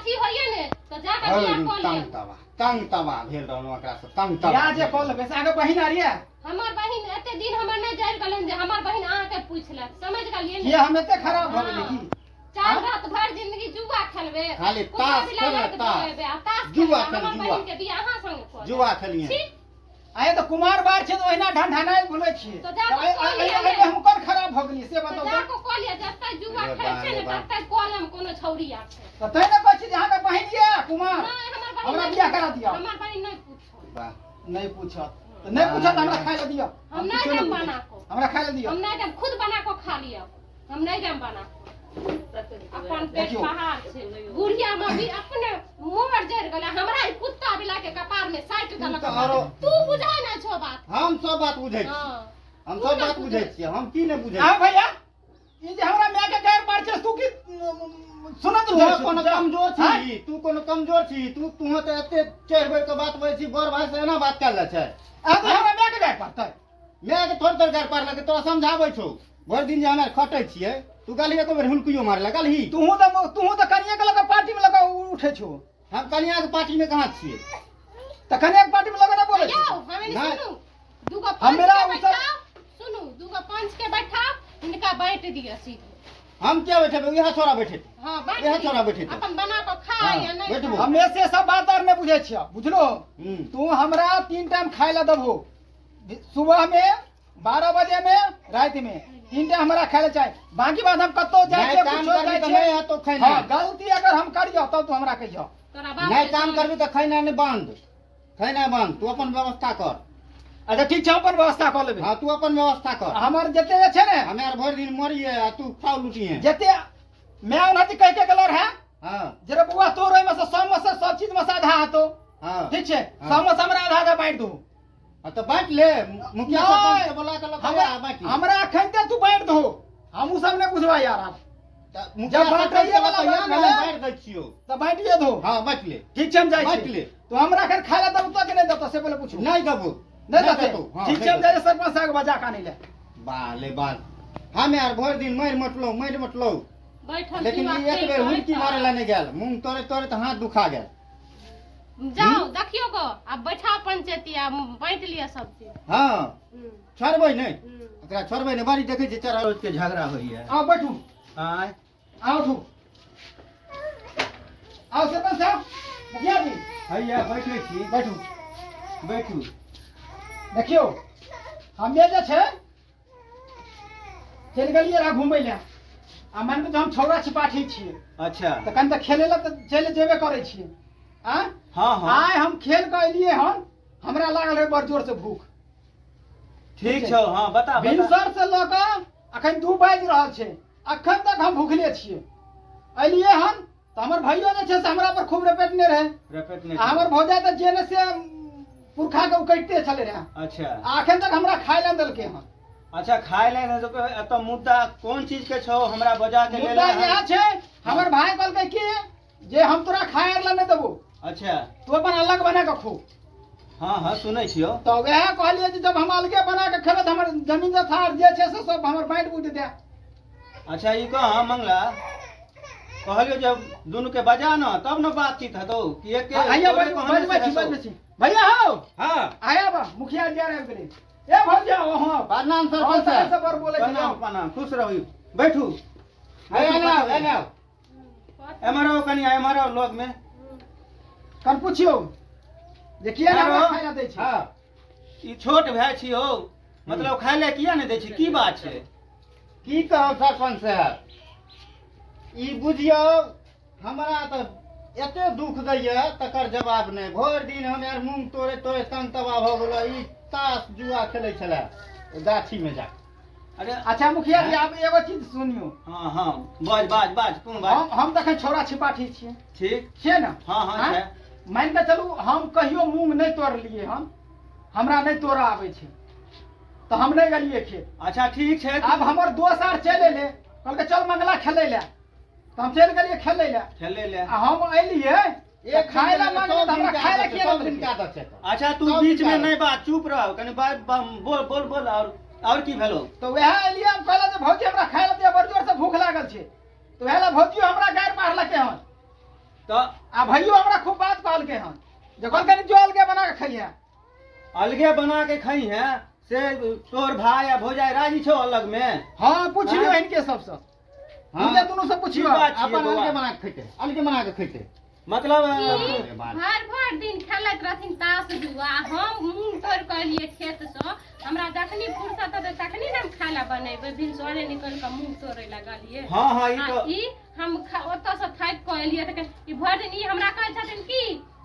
अथी होइए ने तऽ जा कऽ बियाह कऽ तंग लिअ तबाह तंग तबाह भेल रहलहुँ एकरा से तंग तबाह बियाह जे कऽ लेबै से अहाँके बहिन आर यऽ हमर बहिन एते दिन हमर नहि जरि गेलन जे हमर बहिन अहाँके पूछि लेत समझ गेलियै ने किया हम एते खराब भऽ गेलियै की चारि रात भरि जिंदगी जुआ खेलबै खाली कुत्ता ताश बिलाइ खेलबै, राति ताश। भोगेबै, आ ताश जुआ खेलबै, खेल, हमर जुआ। बहिन के बियाह अहाँ संगे कऽ देब। जुआ खेलियै छी आये तऽ कुमार बार छै तऽ ओहिना ढंढनायल घुमै छियै तऽ जा कऽ तऽ कऽ लिअ ने। एहिमे हम कोन खराब भऽ गेलियै से तऽ बताउ जा तऽ कऽ कऽ लिअ जतऽ जुआ रे खेल बा, छै रे ने बा। ततऽ कऽ लेम कोनो छौरी आर छै तऽ तैं ने कहै छी जे अहाँके बहिन यऽ कुमार नहि हमर बहिन हमरा नहि बियाह करा दिअ हमर बहिन नहि पूछत वाह नहि पूछत तऽ नहि पूछत हमरा खाय लए दिअ हम नहि किछो देब बुझै बना छी। कऽ। हमरा खाय लए दिअ हम नहि देब खुद बना कऽ खा लिअ हम नहि देब बना कऽ अपन पेट देखियौ। पहाड़ छै बुढ़िया मम्मी अपने मोर जरि गेलै हमरा ई कुत्ता बिला के कपार में साटि देलक तऽ आरो- तू बुझै नहि छौ बात हम सब बात बुझै छी हँ हम तू सब नहि बात बुझै छियै हम की नहि बुझै आउ भैया ई जे हमरा माय के गायर पार छै तू की सुनत तू रहै छौ? कोनो जा। कमजोर आँय? छी तू कोनो कमजोर छी तू तू तऽ एते चढ़ि बढ़ि कऽ बात बजै छी बड़ भाय से एना बात कयल जाइ छै आब हमरा माय के गायर पारतै माय के थोड़े थोड़े गारि पारलकै तोरा समझाबै छौ भरि दिन जे हमरा खटै छियै तू गेलही एको बेर हुलकियो मारै लए गेलही तूहू तऽ कनिए के लऽ कऽ पार्टी में लऽ कऽ उठै छौ हम कनियाके पार्टीमे कहाँ छियै तऽ कनिया के पार्टी में लऽ कऽ नहि बोलै यौ छौ हमे नहि। सुनू दूगो पंच हमरा के ओ सब- बैठाओ सुनू दूगो पंच के बैठाओ हिनका बाँटि दिअ सीधे हम किया बैठेबै इएह छोरा बैठेतै हाँ बाँटि इएह दिअ। छोरा बैठेतै। अपन बना कऽ खा हाँ, या नहि बैठबो। खा। हमे से सब बात आर नहि बुझै छियौ बुझलो हूँ तू हमरा तीन टाइम खाय लए देबहो सुबह में 12 बजे में राति में तीन टाइम हमरा खाय लए चाही बाकी बात हम कतौ जाइ नहि छियै काम कुछो करबी जाइ तऽ छियै नहि हेतौ खैनाइ। हाँ गलती अगर हम करियौ तब तू हमरा कहियो तोरा बाप नहि के काम जान। करबी तऽ खैनाइ नहि बंद खैनाइ बंद तू अपन व्यवस्था कर अच्छा ठीक छै हम अपन व्यवस्था कऽ लेबै हाँ तू अपन व्यवस्था कर हमर जते जे छै ने हमे आर भरि दिन मरिए आ तू खाओ लुटिए जते मैं ओनाहिते कहि के गेलो रहे हाँ जे रे बौआ तोर ओहिमे से सब मे से सब चीज मे से आधा हेतौ हाँ ठीक छै हाँ। सब मे से हमरा आधा आधा बाँटि दू हाँ, तऽ बाँटि ले मुखिया सरपंच के बोला के लऽ के आ बाँटि ले। हमरा अखन ते तू बाँटि दहो हमहूँ सब नहि बुझबै यार आब तऽ मुखिया जब बाँटैये सरपंच के वाला लऽ के बात आ ने, भेलै। बाँटि दै छियौ तऽ बाँटिए दहो हाँ बाँटि ले ठीक छै हम जाइ बाँटि छी ले। तो हमरा अखन खाय लए देबो कि नहि देबो से पहिले पूछू नहि देबो नहि देतै देतौ हाँ, ठीक नहि छै हम देतौ। जाइ छी सरपंच साहब के बजा के आनै लए वाह ले बाल हम यार भरि दिन मारि मटलहुँ मारि मटलहुँ बैठल लेकिन जुआ ई एक खेल बेर कऽ हुलकी ऐतऽ। मारे लए नहि गेल मूँग तोड़े तोड़े तऽ हाथ दुखा गेल जाओ देखियो गो आब बैठा पंचायती आ बाँटि लिअ सब चीज हाँ हूँ, छोड़बै नहि हूँ। एकरा छोड़बै नहि बड़ी देखै छियै चढ़ा रोज के झगड़ा होइए आउ बैठू आँय आउ उठू आउ सरपंच साहब मुखिया जी हैया बैठै छी बैठू बैठू देखियौ हमे जे छै चलि गेलियै रहए घुमै लए आ मानि कऽ हम छौड़ा छिपाठी छियै अच्छा तऽ कनि तऽ खेलै लए तऽ चलि जेबे करै छियै आँय हाँ हाँ आइ हम खेल कऽ एलियै हन हमरा लागल रहै बड़ जोर से भूख ठीक छौ हाँ बता बता भिनसर से लऽ कऽ अखन 2 बाजि रहल छै अखन तक हम भूखले छियै एलियै हन तऽ हमर भैयो जे छै से हमरा पर खूब रपेटने रहै रपेटने आ हमर भौजाइ तऽ जे ने से पुरखा के उकटिते छलै रहए अच्छा आ अखन तक हमरा खाय लए देलकै हन अच्छा खाय लए नहि देलकै, एतऽ मुद्दा कोन चीज के छौ हमरा बजा के मुद्दा लेले इएह हन? छै हमर भाय कहलकै कि जे हम तोरा खाय लए नहि देबो अच्छा तू अपन अलग बना कऽ खो हाँ हाँ सुनै छियौ तऽ वएह कहलियै जे जब हम अलगे बना कऽ खेबै तऽ हमर जमीन जथा आर जे छै से सब हमर बाँटि बुटि दए अच्छा ई कह मंगला कहलियौ जब दुनू के बजा न तब न बातचीत हेतौ कि एके भैया तोरे कहने बजबै से छी हेतौ। बजबै छी भैया हौ हाँ आया बा मुखिया जी आबि गेलै ए भौजी आओ हँ प्रणाम और सरपंच सब साहब सब बड़ बोलै छी प्रणाम प्रणाम खुश रहू बैठू एने आउ एने आउ एम्हर आउ कनि एम्हर आउ लग में कन पुछियौ जे किया नहि हमरा आरो? खाय लए दै छै हाँ ई छोट भाय छी हौ मतलब खाय लए किया नहि दै छी की बात छै की कहब सरपंच साहब ई बुझियौ हमरा तऽ एते दुख दैए तकर जवाब नहि भरि दिन हम यार मूँग तोड़े तोड़े तंग तबाह भऽ गेलहुँ ई ताश जुआ खेलै छलै गाछीमे जा अरे अच्छा मुखिया जी आब एगो चीज सुनियौ हाँ हाँ बाज बाज बाज तू बाज हम तखन छौड़ा छिपाठी छियै ठीक छियै ने हाँ, हाँ, आँय? छै। मानि कऽ चलू हम कहियो मूँग नहि तोड़लियै हन हमरा नहि तोड़ऽ आबै छै तऽ हम नहि गेलियै खेत अच्छा ठीक छै आब हमर दोस्त आर चलि एलै कहलकै चल मंगला खेलै लए तऽ हम चलि गेलियै खेलै लए खेलै लए आ हम एलियै एक खाय लए मांगलियै तऽ हमरा खाय लए किया सब नहि दिन देलकै? के आदत छै एकर। अच्छा तू सब बीच में दिन के नहीं बात चुप रह कनि बात बोल बोल बोल और की भेलो तऽ वएह एलियै हम कहलियै जे भौजी हमरा खाय लए दिअ बड़ जोर से भूख लागल छै तऽ वएह लए भौजी हमरा गारि मारलकै हन तऽ आ भैयो हमरा खूब बात कहलकै हन जे कहलकै जो अलगे बना के खइहे। अलगे बना के खई है से तोहर भाई आ भौजाई राजी छौ अलग में? हाँ पूछ लियो इनके सबसे। हाँ। इनके दोनों से पूछियो। की बात छियै अपन बौआ? अलगे बना के खैते, अलगे बना के खैते। मतलब ई भरि भरि दिन खेलैत रहथिन ताश जुआ, हम मूँग तोड़ि कऽ एलियै खेतसँ, हमरा जखनी फुर्सत हेतै तखनी ने हम खाय लए बनेबै। भिनसरे निकलि कऽ मूँग तोड़ै लए गेलियै। हाँ हाँ ई आ तो ई हम ओतऽसँ थाकि कऽ एलियै तऽ ई भरि दिन ई हमरा कहै छथिन कि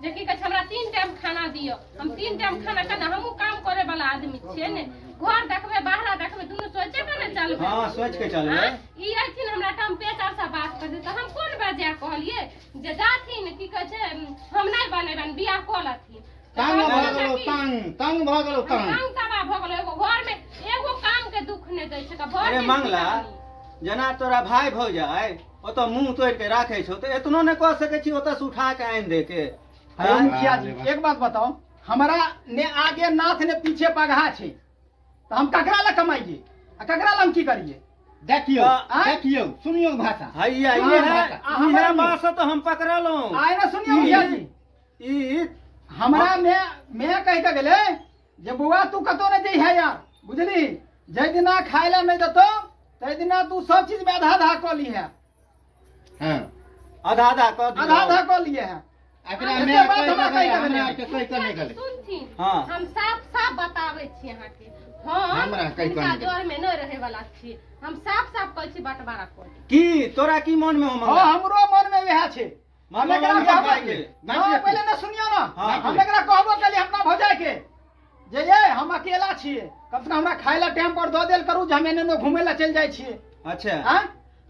जे की कहै छै हमरा 3 टाइम खाना दिअ, हम 3 टाइम खाना केना, हमहूँ काम करे वाला आदमी छियै ने, घर देखबै बाहरा देखबै दुनू सोचे के ने चलबै। हाँ सोच के चलबै। आँय, ई अयथिन हमरा टम्पेचर से बात करथिन तऽ हम कोन बजे कहलियै जे जाथिन की कहै छै हम नहि बनेबनि बियाह कऽ लेथिन। तंग भऽ गेलौ, तंग तंग भऽ गेलौ, तंग तंग तबाह भऽ गेलौ। एगो घर में एगो काम के दुख नहि दै छै, भरि अरे दिन मंगला जेना तोरा भाई भौजाई ओतऽ मुँह तोड़ि के राखै छौ तऽ एतनो नहि कऽ सकै छी ओतऽ से उठा के आनि दे के? अरे मुखिया जी एक बात बताओ, हमरा ने आगे नाथ ने पीछे पगहा छै तऽ हम ककरा लए कमाइए आ ककरा लए हम की करिए? देखियौ देखियौ सुनियौ भाषा। हैया इएह बात से तऽ हम पकड़लहुँ। आइ ने सुनियौ मुखिया जी, ई हमरा मैं कहि के गेलै जे बौआ तू कतौ नहि जइहे यार, बुझली, जाहि दिना खाय लए नहि देतौ ताहि दिना तू सब चीज में आधा आधा कऽ लिहे। हाँ आधा आधा कऽ दियौ। आधा आधा कऽ लिए है। एकरा एते मैं बात कहि हमरा के कहि के हमरा गेलै। के कहि के नहि गेलै। सुनथिन, हाँ। हम साफ साफ बताबै छी अहाँके, हम हमरा कहि के हुनका नहि गेलै। जोर में नहि रहै वाला छी, हम साफ साफ कहै छी बंटवारा कऽ दियौ। की तोरा की मन में हो मंगला? हाँ हमरो मन में वएह छै। हम मतलब एकरा अलगे कहबो खाय के। हाँ, पहिले ने सुनियो ना, हाँ। हम एकरा कहबो केलियै अपना भौजाई के जे ये हम अकेला छियै, कम से कम हमरा खाय ला टाइम पर दऽ देल करू जे हम एने एने घुमै ला चलि जाइ छियै। अच्छा। हाँ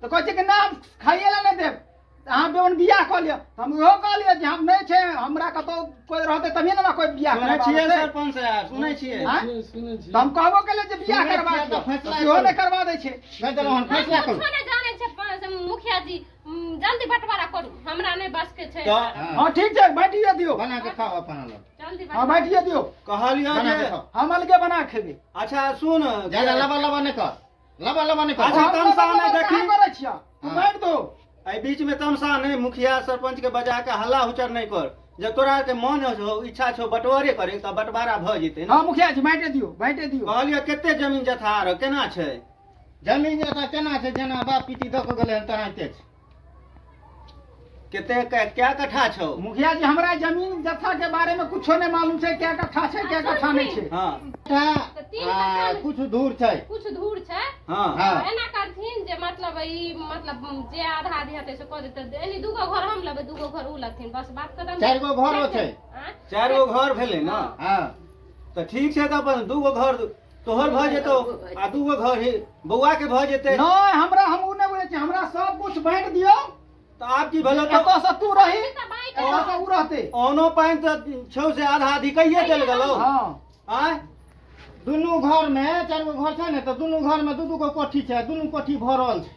तऽ कहै छै कि ना हम खाइए ला नहि देब, अहाँ बेवन बियाह कऽ लिअ। हम इहो कहलियै जे हम नहि छै, हमरा कतौ कोइ रहतै तभिए ने हमरा कोइ बियाह सुनै करबा छियै देतै। सरपंच साहब, सुनै छियै? आँय? तऽ हम कहबो केलियै जे बियाह सुनै करबा छियै दिअ, तऽ फैसला सेहो करू। नहि करबा दै छै। नहि देलहुँ हन, फैसला हम करू। कुछो नहि जानै छै मुखिया जी, जल्दी बंटवारा करू, हमरा नहि बस के छै। तऽ हाँ ठीक छै, बाँटिए दियौ। बना के खाओ अपन अलग। जल्दी हाँ बाँटिए दियौ। कहलियौ बना जे के खाओ। हम अलगे बना के खेबै। अच्छा सुन, ज्यादा लबा लबा नहि कर, लबा लबा नहि कर। अच्छा, हम तमसा लबा नहि लबा देखी। कहाँ करै छियै? तू हाँ। बाँटि दो। एहि बीच में तमसा नहि, मुखिया सरपंच के बजा के हल्ला हुचर नहि कर। जब तोरा के मन छौ, इच्छा छौ बंटवारे करे तऽ बंटवारा भऽ जेतै ने। हाँ मुखिया जी बाँटि दियौ, बाँटि दियौ। कहलियौ कते जमीन जथा आर केना छै? जमीन जथा केना छै, जेना बाप पिती दऽ कऽ गेलै हन तेनाहिते छै। कते क्या कट्ठा छौ? मुखिया जी हमरा जमीन जथा के बारे में कुछो नहीं मालूम छै, क्या कट्ठा छै क्या कट्ठा नहीं छै। हाँ तऽ तीन कट्ठा में- कुछ दूर छै, कुछ दूर छै। हाँ हाँ एना करथिन जे मतलब ई मतलब जे आधा आधी हेतै से कऽ देतै, एनी दूगो घर हम लेबै, दूगो घर उ लेथिन, बस बात खतम। 4 गो घरो छै। आँय? 4 गो घर भेलै ने? हाँ तऽ ठीक छै, तऽ अपन 2 गो घर तोहर भऽ जेतौ आ 2 गो घर बौआ के भऽ जेतै। नहीं हमरा हम उ नहि बुझै छी, हमरा सब कुछ बाँटि दियौ। तऽ आब की भेलौ? तऽ एतऽ से तू रही, तऽ बाँटि एतऽ से उ रहतै। औनो पानि तऽ छौ से आधा आधी कहिये देल गेलौ। हाँ आँय दुनू घर में 4 गो घर छै ने, तऽ दुनू घर में 2-2 गो कोठी छै, दुनू कोठी भरल छै।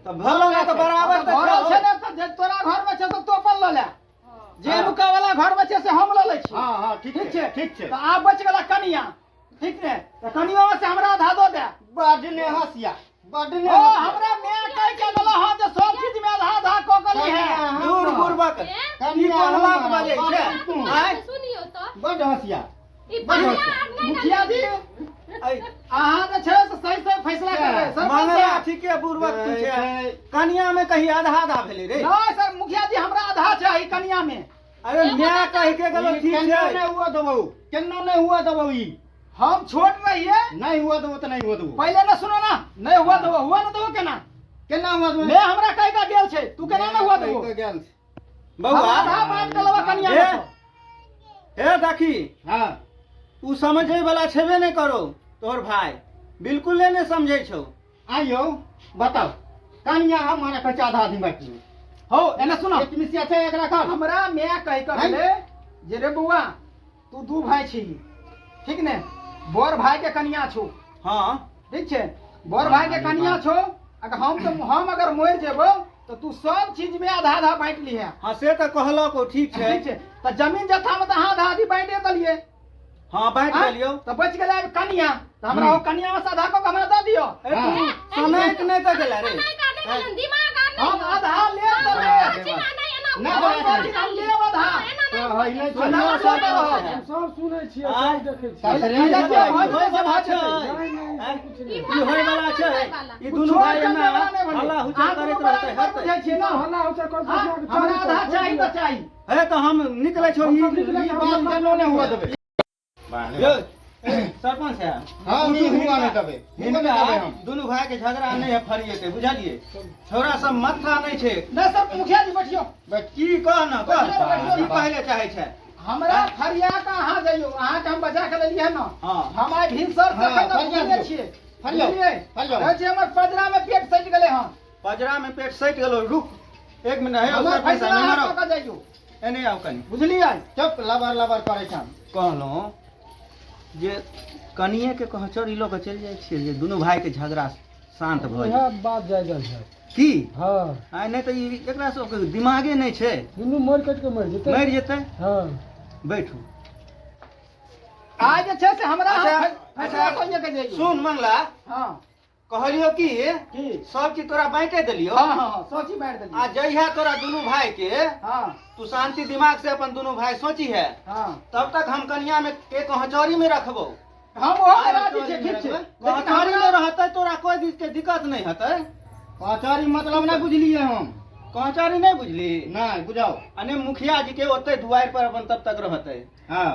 तऽ भेलौ ने तऽ बराबर तऽ भरल छौ। छै ने, तऽ जे तोरा घर में छै से तो अपन लऽ ले, जे नुका वाला घर में छै से हम लऽ लै छी। हाँ हाँ ठीक ठीक छै, ठीक छै। तऽ आब बचि गेला कनिया, ठीक ने, तऽ कनियो से हमरा आधा दऽ दे। बड ने हसिया, बड ने ओ हमरा my कहि के गेलो हँ जे सब चीज में आधा आधा कऽ के ली है। दूर बुड़बक ई कोन बात बजै छै? आँय सुनियौ तऽ बड हसिया। ई पहिला आर नहि मुखिया जी अहाँ जे छै से सही सही फैसला करबै सरपंच मंगला साहब। ठीके बुड़बक तू छै, कनिया में कहीं आधा आधा भेलै रे? नहीं सर मुखिया जी हमरा आधा चाही कनिया में। अरे my कहि के गेलो ठीक केना छै। नहि हुआ देबौ, केना नहि हुआ देबौ, ई हम छोट रहिए। नहीं हुआ देबौ तऽ नहीं हुआ देबौ। पहिले ने सुनो ना, नहीं हुआ देबौ, हुआ न देबौ केना? केना हुआ देबौ? मैं हमरा कहि के गेल छै, तू केना नहीं हुआ देबौ? कहि के गेल छै। बौआ आधा बाँटि के लेबऽ कनिया में से। हे देखी, हाँ उ समझै वाला छेबे नहि करो तोहर भाई, बिल्कुले नहि समझै छौ। आइयो बताओ, कनिया हमारा कहै छै आधा आधी बाँटि लियौ। हौ एने सुनो, एक मिसिया छै एकरा कर। हमरा my कहि के गेलै जे रे बौआ तू 2 भाई छी, ठीक ने, बड़ भाई के कनिया छौ। हाँ ठीक छै, बड़ भाई के कनिया छौ, अगर हम तो हम अगर मरि जेबौ तऽ तू सब चीज में आधा आधा बाँटि लिहे। हाँ से तऽ कहलक ओ, ठीक छै। ठीक छै, तऽ जमीन जथा में तऽ अहाँ आधा आधी बाँटिए देलियै। हाँ बाँटि देलियौ। तऽ बचि गेलै आब कनिया, तऽ हमरा ओ कनिया में से आधा कऽ के हमरा दऽ दियौ। ए तू समय के नहि तऽ गेला रे। दिमाग आर नहि हम आधा लेब तऽ लेब। नहि हम देबै। कहै छी हम लेब आधा। एना तऽ नहि हइ नहि आधा छै। लऽ कऽ रहब। हम सब सुनै छियै, आँय? सब देखै छियै। ससरे ई ई भऽ होय जेतै, वाला भऽ छै। जेतै। नहि, नहि, आँय? सब कुछ नहि। ई होय वाला छै। ई दुनू कुछो भाई करने एना वाला नहि भेलै। हल्ला हुच्चर अहाँ करैत दुनू रहतै बराबर हेतै। बुझै छियै ने? हल्ला हुच्चर कर हाँ, हमरा आधा चाही तऽ चाही। हे तऽ हम निकलै छौ हम ई सब निकलै ई छी। बात केनो नहि हुअ देबै। यौ, सरपंच साहब, हम ई हुआ नहि देबै, हुआ नहि हिनका देबै हम। दुनू भाई के झगड़ा नहि है फरिएते, बुझलिए? छोरा सब माथा नहि छै। नहि सर, मुखिया जी बैठियौ। की कह न कह, बैठियौ, बैठियौ। की कहले चाहै छै? हमरा फरिया कऽ अहाँ जइयौ, अहाँके हम बचा के लेलियै हन। हाँ। हम आइ भिनसर से हाँ, एखन तक फरिया उठले दियौ। छियै। फरियाउ, बुझलियै? फरियाउ। कहै छियै हमर पजरा मे पेट सटि गेलै हन। पजरा में पेट सटि गेलो। रुक एक मिनट, हे हमर सरपंच फैसला साहब, अहाँ एम्हर कऽ आउ। के जइयौ। एने आउ कनि। बुझलियै? चुप, लबर लबर करै छन। कहलहुँ जे कनिए के कहचर ई लऽ कऽ चलि जाइ छियै जे दुनू भाई के झगड़ा शांत भऽ इएह जाय। बात जाय छै। की? हँ। आइ नहि तऽ ई एकरा सबके दिमागे नहि छै। दुनू मरि कटि के मरि जेतै। मरि जेतै। हँ। बैठू। आइ जे छै से हमरा अच्छा, अहाँ फैसला अच्छा, कइये के जइयौ। सुन मंगला, हँ। कहलियो की की? सब चीज तोरा बाँटे देलियो। हँ हँ हँ, सोची बाँटि देलियै। आ जहिया तोरा दुनू भाई के हँ। तू शांति दिमाग से अपन दुनू भाई सोची है, हँ। तब तक हम कनिया में के कहचौरी में रखबो। हम ओहो मे राजी छियै, ठीक छै, लेकिन कहचौरी में हमरा रहतै तोरा कोई चीज के दिक्कत नहि हेतै। कचहरी मतलब नहि बुझलियै हम। कहचौरी नहि बुझली? नहि बुझाउ। अने मुखिया जी के ओते दुआरि पर अपन तब तक रहतै। हँ।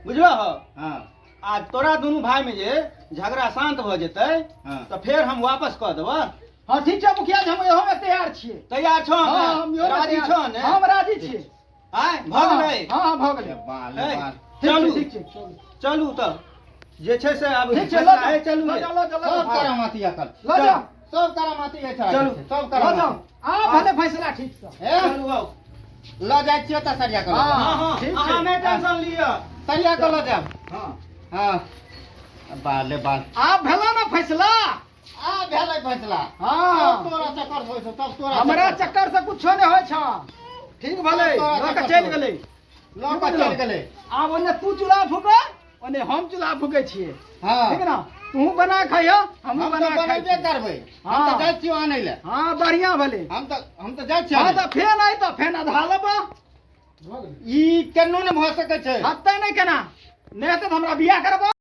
बुझलो हो? हँ। आ तोरा दुनू भाई में जे झगड़ा शांत भऽ जेतै, हँ। तऽ फेर हम वापस कऽ देबऽ। हँ, ठीक छै मुखिया जी, हम एहो मे तैयार छियै। तैयार छौ? हँ, हम इहो मे राजी तैयार छौ ने? हम राजी छियै। आँय, भऽ गेलै? हँ हँ, भऽ गेलै। बाल हे, बाल। ठीक छै, चलू। ठीक छै। चलू तऽ जे छै से आब ठीक छै, लऽ हे, जाउ। चलू लऽ हे। जाउ, लऽ जाउ, लऽ सब जाउ। करामाती अकल। लऽ जाउ। सब करामाती है। चलू। सब लऽ जाउ। करामाती। आ भले फैसला ठीक से। हे, चलू आउ। लऽ जाइ छियै तऽ सरिया कऽ लऽ हँ। जायब। हँ हँ। ठीक छै। अहाँ नहि टेंशन लिअ। सरिया कऽ लऽ जायब। हँ। हँ, बाले बाल। आब भेला ने फैसला? आ भेलै फैसला। हँ। सब तोरा चक्कर होइ छौ, सब तोरा। हमरा चक्कर से कुछो नहि होइ छौ। ठीक भले तोरा लऽ के चक्कर चलि से। गेलै। लऽ कऽ चलि गेलै। आब ओने तू चूल्हा फूक, ओने हम चूल्हा फूकै छियै। हँ। ठीक ने? तू बना खइह, हमहूँ हम बना तऽ खाइ बनेबे छियै। करबै। हम हँ। तऽ जाइ छियौ आनै लए। हँ, बढ़िआँ भेलै। हम तऽ जाइ छियै हँ। आनै तऽ फेन आइ तऽ फेन आधा लेबऽ। भऽ गेलै। लए। ई केनो नहि भऽ सकै छै। हतै नहि केना? नहि हेतै तऽ हमरा बियाह करबऽ।